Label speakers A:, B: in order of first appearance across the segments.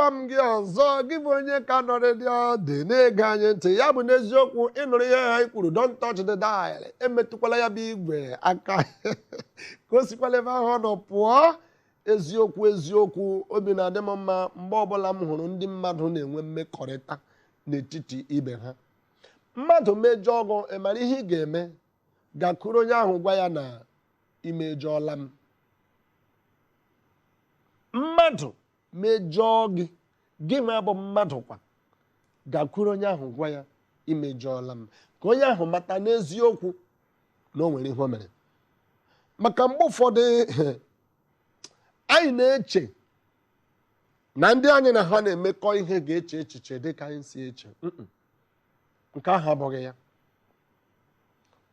A: Ekelekwa m gị ọzọ, gị bụ onye ka nọrọ dị ọdị na-ege anyị ntị. Ya bụ, n'eziokwu, ịnụrụ ihe anyị kwuru, don't touch the dial, emetụkwala ya bụ igwe aka, ka o sikwala ebe ahụ ọ nọ pụọ. Eziokwu, eziokwu, obi na-adị m mma mgbe ọbụla m hụrụ ndị mmadụ na-enwe mmekọrịta n'etiti ibe ha. Mmadụ mejọọ gị, ị mara ihe ị ga-eme? Gakwuru onye ahụ, gwa ya na imejọọla m. Mmadụ mejọọ gị, gị nwa bụ mmadụ kwa, gakwuru onye ahụ, gwa ya, "Imejọọla m," ka onye ahụ mata n'eziokwu na o nwere ihe o mere. Maka mgbe ụfọdụ anyị na-eche na ndị anyị na ha na-emekọ ihe ga-eche echiche dị ka anyị si eche. Nke ahụ abụghị ya.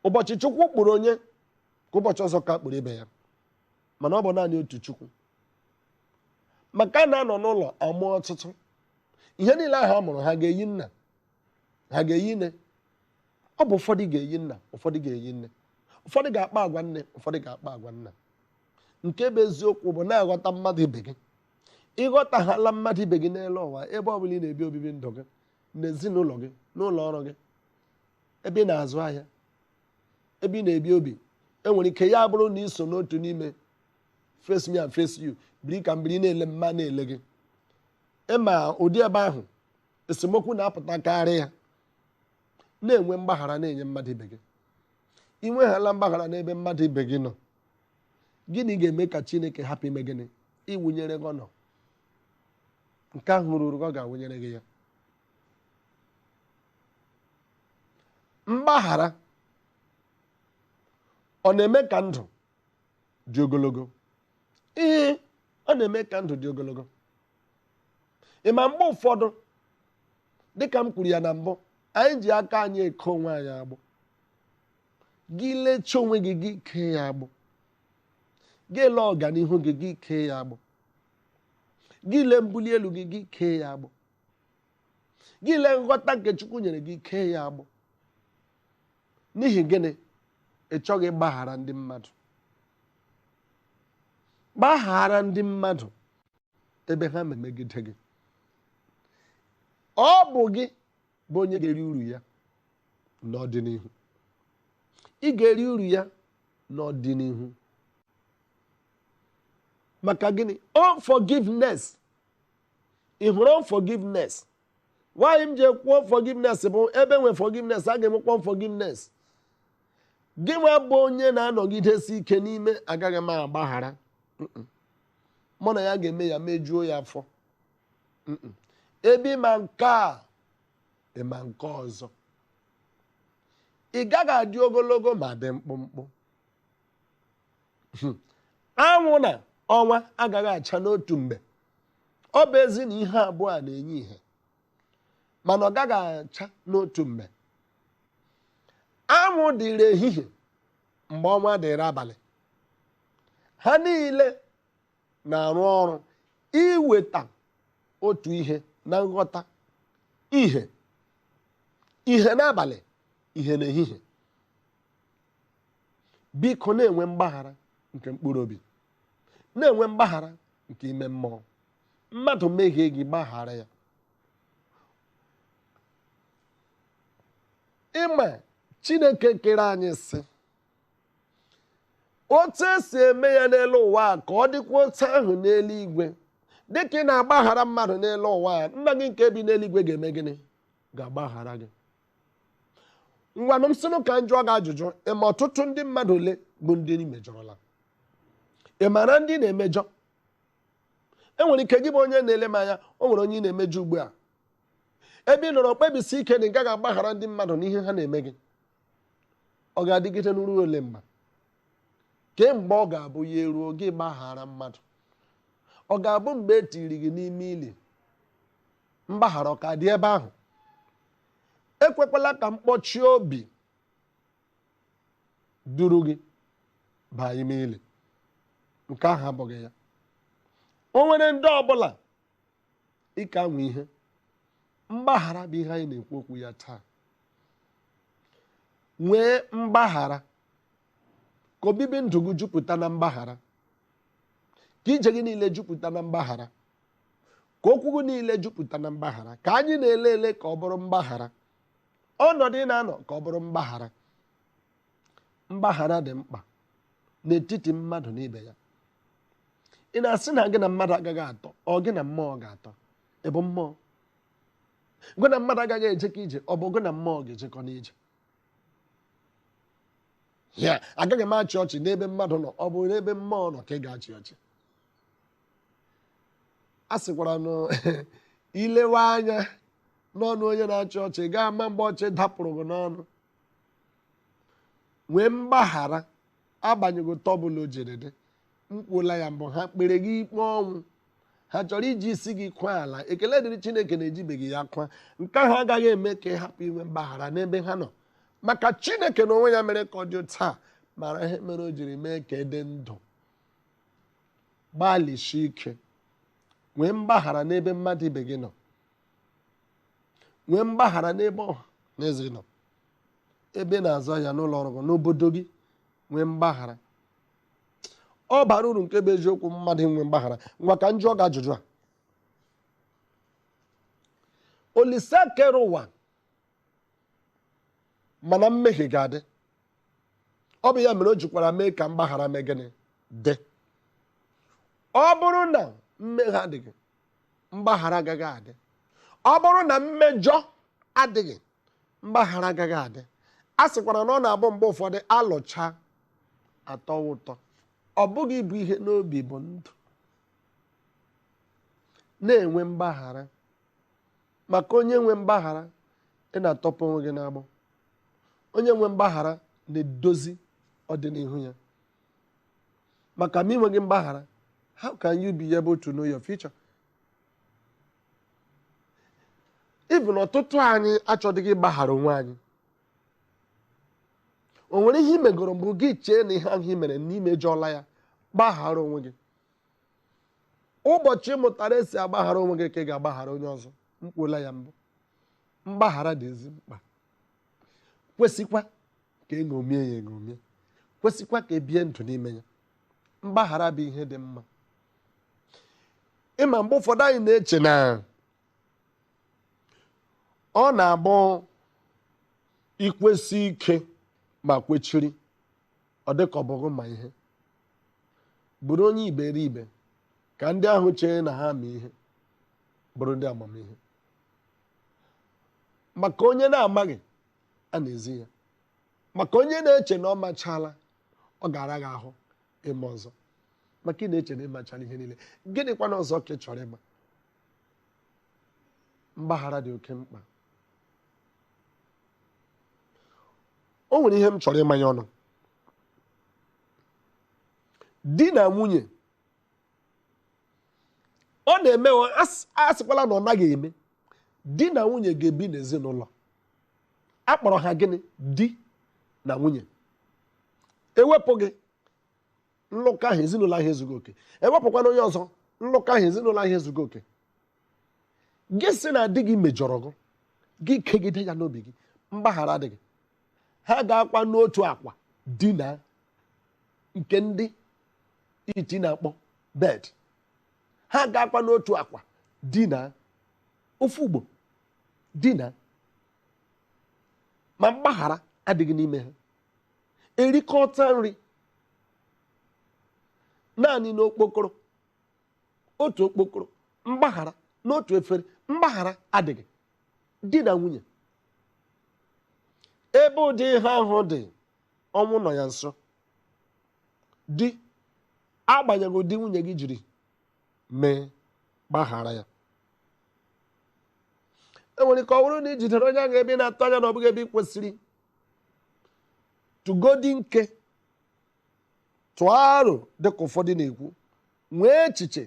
A: Ụbọchị Chukwu kpụrụ onye ka ụbọchị ọzọ ka kpụrụ ibe ya, mana ọ bụ naanị otu Chukwu. Maka a na-anọ n'ụlọ amụọ ọtụtụ ihe niile ahụ a mụrụ, ha ga-eyi nna, ha ga-eyi nne. Ọ bụ ụfọdụ ga-eyi nna, ụfọdụ ga-eyi nne, ụfọdụ ga-akpa agwa nne, ụfọdụ ga-akpa agwa nna. Nke bụ eziokwu bụ na-aghọta mmadụ ibe gị. Ịghọtaghala mmadụ ibe gị n'elu ụwa, ebe ọ bụla ị na-ebi obibi ndụ gị, n'ezinụlọ gị, n'ụlọ ọrụ gị, ebe ị na-azụ ahịa, ebe ị na-ebi obi, enwere ike ya bụrụ na ị so n'otu n'ime face me and face you, biri ka mbiri na-ele mma na-ele gị, ịma ụdị ebe ahụ esemokwu na-apụtakarị. Ya na-enwe mgbaghara, na-enye mmadụ ibe gị. Inweghala mgbaghara n'ebe mmadụ ibe gị nọ, gịnị ga-eme ka Chineke hapụ ime gịnị? Iwunyere gị ọnọ nke ahụ ruru gị, ọ ga-awụnyere gị ya. Mgbaghara ọ na-eme ka ndụ dị ogologo? Ee, ọ na-eme ka ndụ dị ogologo. Ị ma, mgbe ụfọdụ, dịka m kwuru ya na mbụ, anyị ji aka anyị eke onwe anyị agbụ. Gị lechaa onwe gị, gị kee ya agbụ. Gị lee ọganihu gị, gị kee ya agbụ. Gị lee mbuli elu gị, gị kee ya agbụ. Gị lee nghọta nke Chukwu nyere gị, kee ya agbụ. N'ihi gịnị? Ị chọghị ịgbaghara ndị mmadụ. Gbaghara ndị mmadụ ebe ha na-emegide gị. Ọ bụ gị bụ onye ga-eri uru ya n'ọdịnihu. Ị ga-eri uru ya n'ọdịnihu. Maka gịnị? Unforgiveness. Ị hụrụ unforgiveness? Nwaanyị m ji ekwu unforgiveness bụ ebe nwe forgiveness, a ga-enwekwa unforgiveness. Gị nwa bụ onye na-anọgidesi ike n'ime agaghị m agbaghara, mụ na ya ga-eme ya mejuo ya afọ. Ebe ịma nke a, ịma nke ọzọ, ị gaghị adị ogologo ma dị mkpụmkpụ. Anwụ na ọnwa agaghị acha n'otu mgbe. Ọ bụ ezi na ihe abụọ a na-enye ihe, mana ọ gaghị acha n'otu mgbe. Anwụ dịrị ehihie mgbe ọnwa dịrị abalị. Ha niile na-arụ ọrụ iweta otu ihe na nghọta: ihe, ihe n'abalị, ihe n'ehihie. Biko, na-enwe mgbaghara nke mkpụrụ obi, na-enwe mgbaghara nke ime mmụọ. Mmadụ mehie gị, gbaghara ya. Ịma Chineke kere anyị sị otu esi eme ya n'elu ụwa a, ka ọ dịkwa otu ahụ n'eluigwe. Dịka ị na-agbaghara mmadụ n'elu ụwa a, nna gị nke bi n'eluigwe ga-eme gịnị? Ga-agbaghara gị. Ngwanụ, m sịnụ ka m jụọ gị ajụjụ. Ịma ọtụtụ ndị mmadụ ole bụ ndị ị mejọrọla? Ị mara ndị na-emejọ? Enwere ike gị bụ onye na-ele m anya, o nwere onye ị na-emejọ ugbu a. Ebe ị nọrọ kpebisi ike na ị gaghị agbaghara ndị mmadụ n'ihe ha na-eme gị, ọ ga-adịgide n'uru ole mgbe? Kemgbe ọ ga-abụ ya eruo gị gbaghara mmadụ? Ọ ga-abụ mgbe e tiri gị n'ime ili? Mgbaghara ọ ka dị ebe ahụ? Ekwekwala ka mkpọchi obi duru gị baa ime ili. Nke ahụ abụghị ya. O nwere ndị ọbụla ịka nwe ihe mgbaghara bụ ihe anyị na-ekwu okwu ya taa. Nwee mgbaghara, ka obibi ndụ gị jupụta na mgbaghara, ka ije gị niile jupụta na mgbaghara. Ka okwu gị niile jupụta na mgbaghara. Ka anyị na-ele ele ka ọ bụrụ mgbaghara. Ọnọdụ ị na-anọ ka ọ bụrụ mgbaghara. Mgbaghara dị mkpa n'etiti mmadụ na ibe ya. Ị na-asị na gị na mmadụ agaghị atọ, ọ gị na mmụọ ga-atọ? Ị bụ mmụọ? Gị na mmadụ agaghị ejekọ ije, ọ bụ gị na mmụọ ga-ejekọ n'ije? Ya agaghị m achị ọchị n'ebe mmadụ nọ, ọ bụ n'ebe mmụọ nọ ka ị ga-achị ọchị? A sịkwara nụ ilewe anya n'ọnụ onye na-achị ọchị, gaa ma mgbe ọchị dapụrụ gị n'ọnụ. Nwee mgbaghara agbanyeghị ụtọ ọbụla o jiri dị. M kwuola ya mbụ, ha kpere gị ikpe ọnwụ, ha chọrọ iji isi gị kwa ala, ekele dịrị Chineke na-ejibeghị ya kwa. Nke ahụ agaghị eme ka ị hapụ inwe mgbaghara n'ebe ha nọ, maka Chineke na onwe ya mere ka ọ dị taa, mara ihe mere o jiri mee ka ị dị ndụ. Gbalịsie ike nwee mgbaghara n'ebe mmadụ ibe gị nọ, nwee mgbaghara n'ebe ọha na eze nọ, ebe na-azụ ahịa, n'ụlọ ọrụ gị, n'obodo gị, nwee mgbaghara. Ọ bara uru nke bụ eziokwu mmadụ inwe mgbaghara. Ngwa, ka m jụọ gị ajụjụ a. Olise kere ụwa mana mmehie ga-adị, ọ bụ ya mere o jikwara mee ka mgbaghara mee gịnị dị. Ọ bụrụ na mmehie adịghị, mgbaghara agaghị adị. Ọ bụrụ na mmejọ adịghị, mgbaghara agaghị adị. A sịkwara na ọ na-abụ mgbe ụfọdụ alụcha atọ ụtọ. Ọ bụghị ịbụ ihe n'obi bụ ndụ. Na-enwe mgbaghara, maka onye nwe mgbaghara ị na-atọpụ onwe gị n'agbụ. Onye nwe mgbaghara na-edozi ọdịnihu ya. Maka ma inweghị mgbaghara, how can you be able to know your future? Even ọtụtụ anyị achọdịghị ịgbaghara onwe anyị. O nwere ihe i megoro mbụ gị chee na ihe ahụ i mere na imejọla ya, gbaghara onwe gị. Ụbọchị ị mụtara esi agbaghara onwe gị ka ị ga-agbaghara onye ọzọ. M kwuola ya mbụ, mgbaghara dị ezi mkpa, kwesịkwa ka e ṅomie ya eṅomie, kwesịkwa ka e bie ndụ n'ime ya. Mgbaghara bụ ihe dị mma. Ịma mgbe ụfọdụ anyị na-eche na ọ na-abụ ikwesị ike ma kwechiri, ọ dịka ọ bụghị ma ihe. Bụrụ onye iberibe ka ndị ahụ chee na ha ma ihe bụrụ ndị amamihe. Maka onye na-amaghị a na-ezi ya, maka onye na-eche na ọ machala, ọ ga-ara gị ahụ ịma ọzọ. Maka ị na-eche na ịmachala ihe niile, gịnịkwana ọzọ ka ị chọrọ ịma? Mgbaghara dị oke mkpa. O nwere ihe m chọrọ ịmanye ọnụ. Di na nwunye ọ na-eme, a sịkwala na ọ naghị eme, di na nwunye ga-ebi n'ezinụlọ a kpọrọ ha gịnị? Di na nwunye. Ewepụ gị nlụkọ ahụ, ezinụlọ ahụ ezughị oke. Ewepụkwana onye ọzọ, nlụkọ ahụ, ezinụlọ ahụ ezughị oke. Gị sị na di gị mejọrọ gị, gị kegide ya n'obi gị, mgbaghara adịghị. Ha ga-akwa n'otu akwa dina nke ndị iti na-akpọ bed. Ha ga-akwa n'otu akwa dina ofu ugbo dina, ma mgbaghara adịghị n'ime ha. Erikọta nri naanị n'okpokoro, otu okpokoro, mgbaghara n'otu efere, mgbaghara adịghị. Di na nwunye ebe ụdị ihe ahụ dị, ọnwụ nọ ya nso. Di, agbanyeghị ụdị nwunye gị jiri mee, gbaghara ya. Enwere ike ọ bụrụ na ị jidere onye ahụ ebe ị na-atụ anya na ọ bụghị ebe ị kwesịrị, tụgodi nke tụọ aro dịka ụfọdụ na-ekwu. Nwee echiche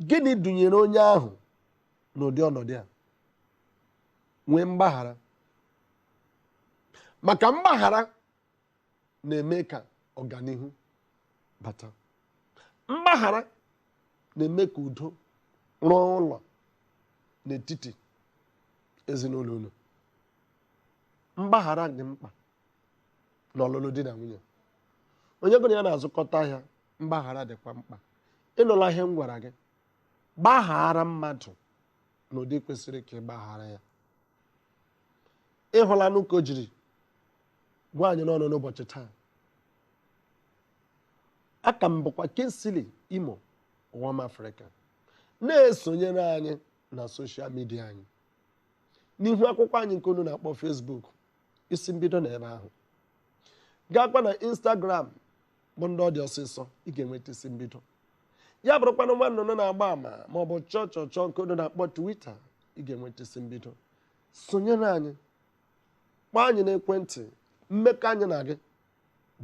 A: gịnị dunyere onye ahụ n'ụdị ọnọdụ a. Nwee mgbaghara, maka mgbaghara na-eme ka ọganihu bata. Mgbaghara na-eme ka udo rụọ ụlọ n'etiti ezinụlọ unu. Mgbaghara dị mkpa n'ọlụlụ di na nwunye. Onye gụrụ ya na-azụkọta ahịa, mgbaghara dịkwa mkpa. Ịnụla ihe m gwara gị. Gbaghara mmadụ n'ụdị kwesịrị ka ị gbaghara ya. Ịhụlanụ ka o jiri gwa anyị n'ọnụ n'ụbọchị taa. Aka m bụkwa Kingsley Imo Ụwam Afrịka. Na-esonyere anyị na social media anyị n'ihu akwụkwọ anyị nke unu na-akpọ Facebook, Isi Mbido na ebe ahụ. Gaakwa na Instagram bụ ndị ọ dị ọsịsọ, ị ga-enweta Isi Mbido. Ya bụrụkwanụ nwa nnụnụ na-agba ama ma ọ bụ chọọ chọọ chọọ nke unu na-akpọ Twitter, ị ga-enweta Isi Mbido. Sonyere anyị, kpọọ anyị n'ekwentị. Mmekọ anyị na gị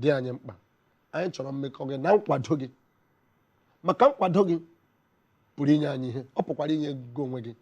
A: dị anyị mkpa. Anyị chọrọ mmekọ gị na nkwado gị, maka nkwado gị pụrụ inye anyị ihe, ọ pụkwara inye gị onwe gị.